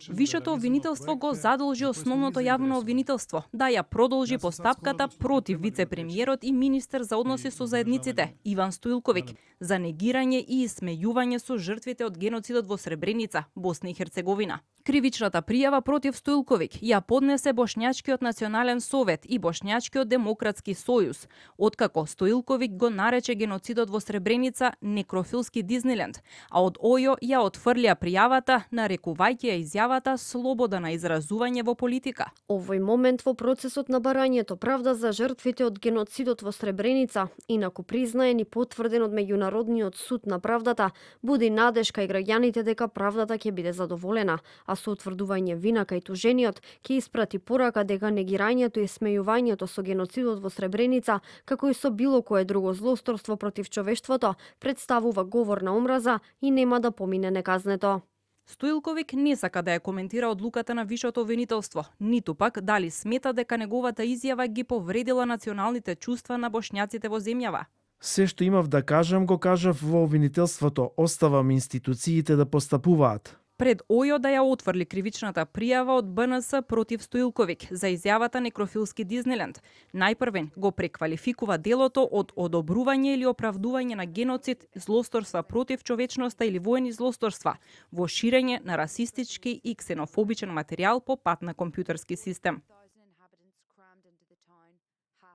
Вишето обвинителство го задолжи основното јавно обвинителство да ја продолжи постапката против вице-премиерот и министер за односи со заедниците Иван Стоилковиќ за негирање и исмејување со жртвите од геноцидот во Сребреница, Босна и Херцеговина. Кривичната пријава против Стоилковиќ ја поднесе Бошњачкиот национален совет и Бошњачкиот демократски сојуз, откако Стоилковиќ го нарече геноцидот во Сребреница некрофилски Диснеленд, а од ОЈО ја отфрлија пријавата, нарекувајќи ја изјавата слобода на изразување во политика. Овој момент во процесот на барањето правда за жртвите од геноцидот во Сребреница, инаку признаен и потврден од Меѓународниот суд на правдата, буди надежка и граѓаните дека правдата ќе биде задоволена, а со утврдување вина кај тужениот ќе испрати порака дека негирањето и смејувањето со геноцидот во Сребреница, како и со било кое друго злосторство против човештвото, представува говор на омраза и нема да помине неказнето. Стоилковиќ не сака да ја коментира одлуката на Вишето обвинителство, ниту пак дали смета дека неговата изјава ги повредила националните чувства на бошњаците во земјава. Се што имав да кажам, го кажав во обвинителството, оставам институциите да постапуваат. Пред ОЈО да ја отфрли кривичната пријава од БНС против Стоилковиќ за изјавата некрофилски Диснеленд, најпрвен го преквалификува делото од одобрување или оправдување на геноцид, злосторства против човечноста или воени злосторства во ширење на расистички и ксенофобичен материјал по пат на компјутерски систем.